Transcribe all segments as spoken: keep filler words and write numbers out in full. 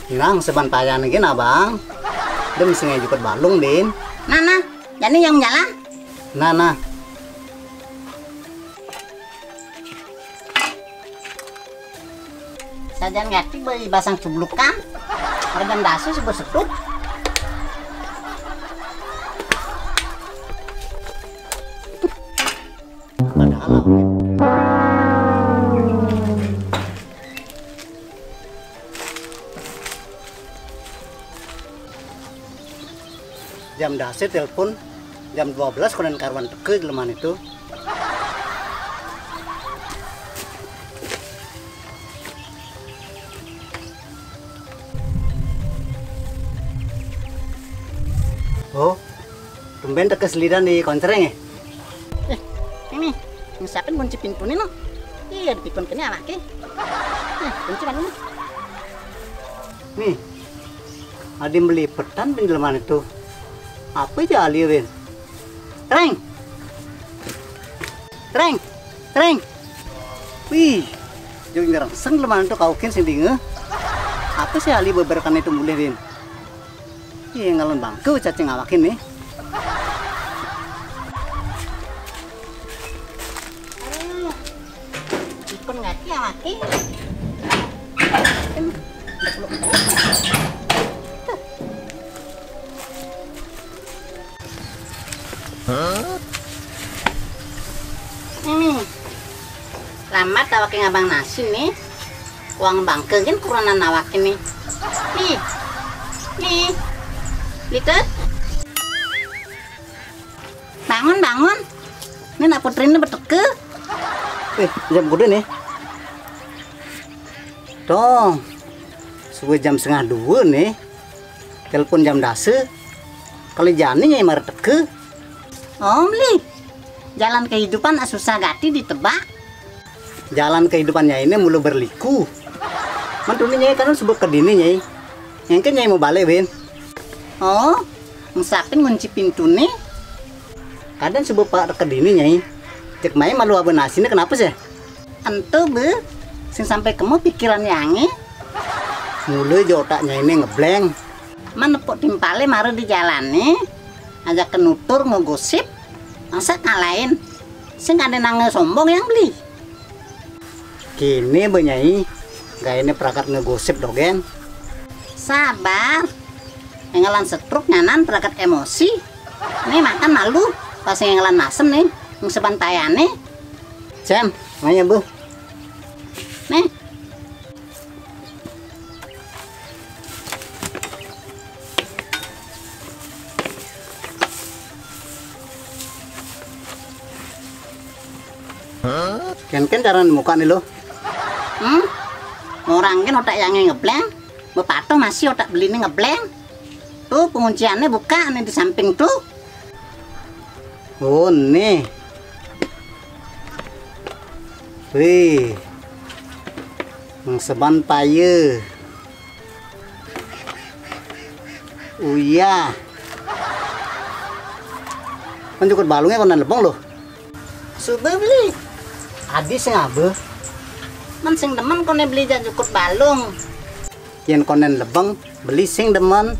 Nang seban payané gén, Abang. Dem sing jukut balung, Din. Nah, nah, jani nyang jalan. Nah, nah. Sajan ngerti beli basang cublukan. Harga dasa sih berseduk. Padahal jam dasa telepon, jam dua belas konen karuan teka jelema itu. Oh, tumben teka selidan di koncreng, eh? Eh, ini, nyiapin kunci pintu nih, no. Iya, dipikun kene awake. Nih, kunci mana, no? Nih, ada melipetan pinjeleman itu. Apa aja ahli, Win? Reng! Reng! Reng! Wih, jauh ngerengseng jelema itu kaukin sing dinge. Apa sih ahli beberkan itu mulih, Win? Iya, ngalon bangke cacing awakin nih. Aduh, ikon ngaki awakin. Ini, lambat awake ngabang nasi nih. Wong bangke gén kurenan awake nih. Nih. Nih. Gitu. Bangun, bangun. Ini nak putrine beteke. Eh, jam kudu nih. Dong. Subuh jam setengah dua nih. Telepon jam dasa. Kalau jani nyai mara teka. Om Li. Jalan kehidupan susah gati ditebak. Jalan kehidupan nyai ini mulu berliku. Man tuni nyai kan subuh ke dini nyai. Engke nyai mau balik, Win. Oh, ngesapin ngunci pintu nih. Kadang subuh pak ke dini nyai. Cek mai malu abe nasi ini kenapa sih? Ento be, sing sampai kemu pikiran yange. Mula jo otak nyai ini ngebleng. Man nepuk timpale mara di jalane, ajak kenutur ngegosip, masa kalahin. Sing ada nange sombong yang beli. Kini be nyai, gayane perakat ngegosip dogen. Sabar. Engelan setruk nyanan perakat emosi. Nih makan malu, pas engelan masem nih, ngseban payane. Cem, maya bu. Nih. Ken-ken cara muka nih lo. Hmm? Orang kan otak yang ngebleng, bepatuh masih otak beli nih ngebleng. Tuh pengunciannya buka nih di samping tuh. Oh nih. Wih. Nang seban paye. Uya. Kan jukut balungnya konen lebeng loh. Subuh beli. Adi sing abe. Man sing demen kone beli jak jukut balung. Yen konen lebeng, beli sing demen.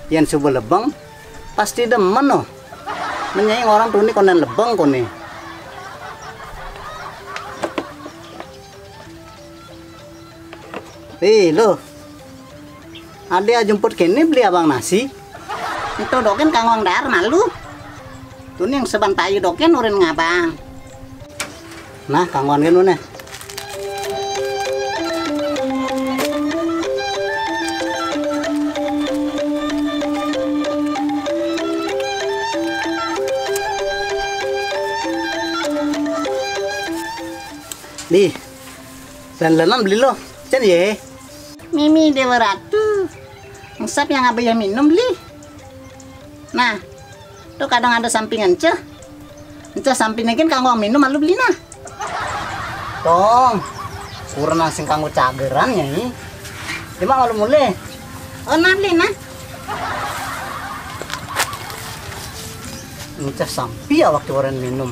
Yen subuh lebeng, pasti demen loh. Menyai orang tuni konen lebeng kone. Ih, lo. Ade ajumput kene beli abang nasi. Ento dogen kanggo dar malu. Tuni yang seban payu dogen urin ngabang. Nah, kanggoan kene. Di, dan lenan beli lo. Cen ye. Mimi Dewa Ratu. Ngesap yang abah yang minum beli. Nah, tuh kadang ada samping ence. Ence samping kan kanggo minum malu beli nah. Tong, kurang sing kanggo cageran ya ini. Cuma malu mulai. Oh, nah beli nah. Ence sampi ya waktu orang minum.